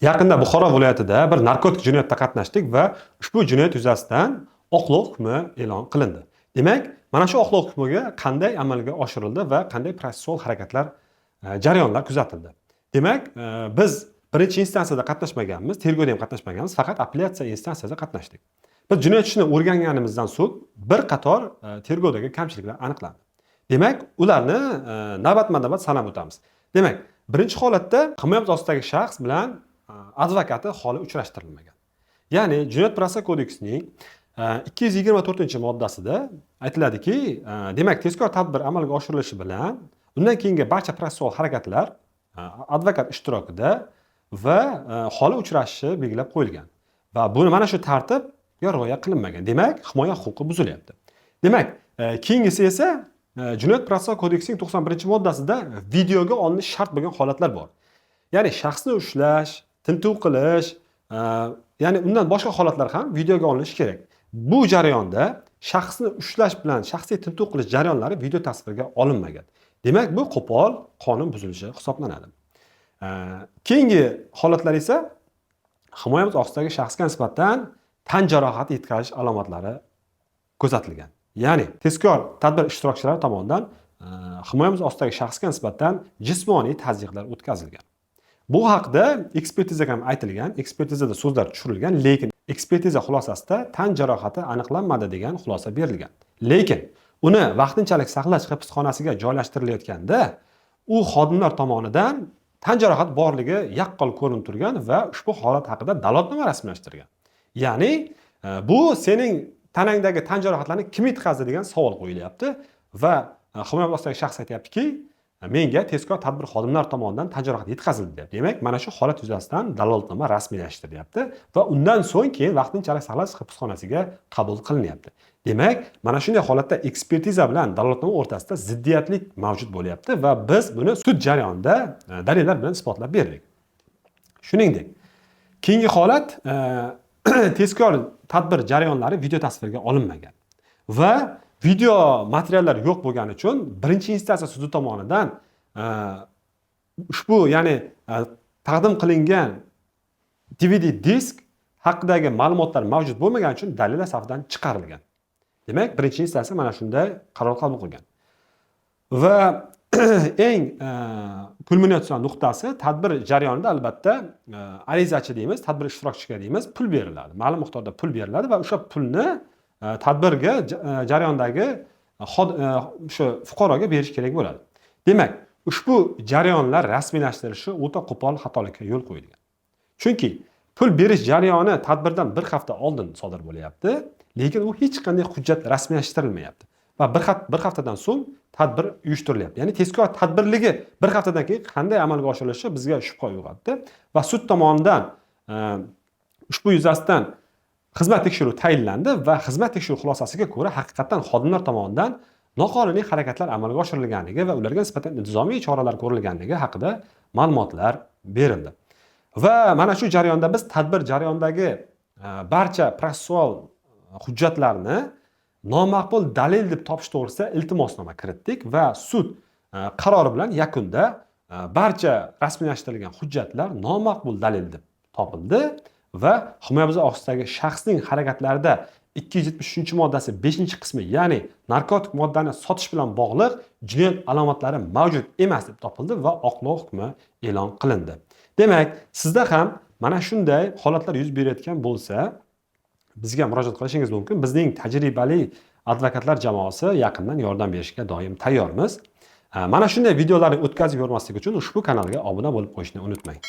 Yaqinda Buxoro viloyatida bir narkotik jinoyatda qatnashdik va ushbu jinoyat yuzasidan oqlov hukmi e'lon qilindi. Demak, mana shu oqlov hukmiga qanday amalga oshirildi va qanday protsessual harakatlar, jarayonlar kuzatildi? Demak, biz birinchi instansiyada qatnashmaganmiz, tergovda ham qatnashmaganmiz, faqat apellyatsiya instansiyasida qatnashdik. Biz jinoyat ishini o'rganganimizdan so'ng bir qator tergovdagi kamchiliklar aniqlandi. Demak, ularni navbatma-navbat sanab o'tamiz. Demak, birinchi holatda himoya ostidagi shaxs bilan advokati holi uchrashtirilmagan. Ya'ni Jinoyat protsessual kodeksining 224-moddasida aytiladiki, demak, tezkor tadbir amalga oshirilishi bilan undan keyingi barcha protsessual harakatlar advokat ishtirokida va holi uchrashishi belgilab qo'yilgan. Va buni, mana shu tartibga rioya qilinmagan. Demak, himoya huquqi buzilyapti. Demak, keyingisi esa Jinoyat protsessual kodeksining 91-moddasida videoga olinishi shart bo'lgan holatlar bor. Ya'ni shaxsni ushlash, tintuv qilish, ya'ni undan boshqa holatlar ham videoga olinishi kerak. Bu jarayonda shaxsni ushlash bilan shaxsiy tintuv qilish jarayonlari video tasvirga olinmagan. Demak, bu qo'pol qonun buzilishi hisoblanadi. Keyingi holatlar esa himoyamiz ostidagi shaxsga nisbatan tan jarohati yetkazish alomatlari kuzatilgan. Ya'ni tezkor tadbir ishtirokchilari tomonidan himoyamiz ostidagi shaxsga nisbatan jismoniy tazyiqlar o'tkazilgan. Bu haqda ekspertiza ham aytilgan, ekspertizada so'zlar tushirilgan, lekin ekspertiza xulosasida tan jarohati aniqlanmadi degan xulosa berilgan. Lekin uni vaqtinchalik saqlash hibsxonasiga joylashtirilayotganda u xodimlar tomonidan tan jarohat borligi yaqqol ko'rinib turgan va ushbu holat haqida dalolatnoma rasmiylashtirgan. Ya'ni bu sening tanangdagi tan jarohatlarni kim yetkazdi degan savol qo'yilyapti va himoya ostidagi shaxs aytyaptiki, menga tezkor tadbir xodimlar tomonidan tan jarohati yetkazildi deyapti. Demak, mana shu holat yuzasidan dalolatnoma rasmiylashtirilyapti va undan so'ng keyin vaqtinchalik saqlash hibsxonasiga qabul qilinyapti. Demak, mana shunday holatda ekspertiza bilan dalolatnoma o'rtasida ziddiyatlik mavjud bo'lyapti va biz buni sud jarayonida dalillar bilan isbotlab berdik. Shuningdek, keyingi holat, tezkor tadbir jarayonlari video tasvirga olinmagan va video materiallar yo'q bo'lgani uchun birinchi instansiya sudi tomonidan ushbu, ya'ni taqdim qilingan DVD disk haqidagi ma'lumotlar mavjud bo'lmagani uchun dalillar safidan chiqarilgan. Demak, birinchi instansiya mana shunday qaror qabul qilgan. Va eng kulminatsion nuqtasi, tadbir jarayonida albatta arizachi deymiz, tadbir ishtirokchisiga deymiz, pul beriladi. Ma'lum miqdorda pul beriladi va o'sha pulni tadbirga jarayondagi o'sha fuqaroga berish kerak bo'ladi. Demak, ushbu jarayonlar rasmiylashtirilishi o'ta qo'pol xatolikka yo'l qo'yilgan. Chunki pul berish jarayoni tadbirdan bir hafta oldin sodir bo'lyapti, lekin u hech qanday hujjat rasmiylashtirilmayapti. Va bir haftadan so'ng tadbir uyushtirilyapti. Ya'ni tezkor tadbirligi bir haftadan keyin qanday amalga oshirilishi bizga shubha uyg'otdi va sud tomonidan ushbu yuzasidan xizmat tekshiruvi tayinlandi va xizmat tekshiruvi xulosasiga ko'ra haqiqatdan xodimlar tomonidan noqonuniy harakatlar amalga oshirilganligi va ularga nisbatan intizomiy choralar ko'rilganligi haqida ma'lumotlar berildi. Va mana shu jarayonda biz tadbir jarayonidagi barcha protsessual hujjatlarni nomaqbul dalil deb topish to'g'risida iltimosnoma kiritdik va sud qarori bilan yakunda barcha rasmiylashtirilgan hujjatlar nomaqbul dalil deb topildi va himoya ostidagi shaxsning harakatlarida 273-moddasi 5-qismi, ya'ni narkotik moddani sotish bilan bog'liq jinoyat alomatlari mavjud emas deb topildi va oqlov hukmi e'lon qilindi. Demak, sizda ham mana shunday holatlar yuz berayotgan bo'lsa, bizga murojaat qilishingiz mumkin. Bizning tajribali advokatlar jamoasi yaqindan yordam berishga doim tayyormiz. Mana shunday videolarni o'tkazib yubormaslik uchun ushbu kanalga obuna bo'lib qo'yishni unutmang.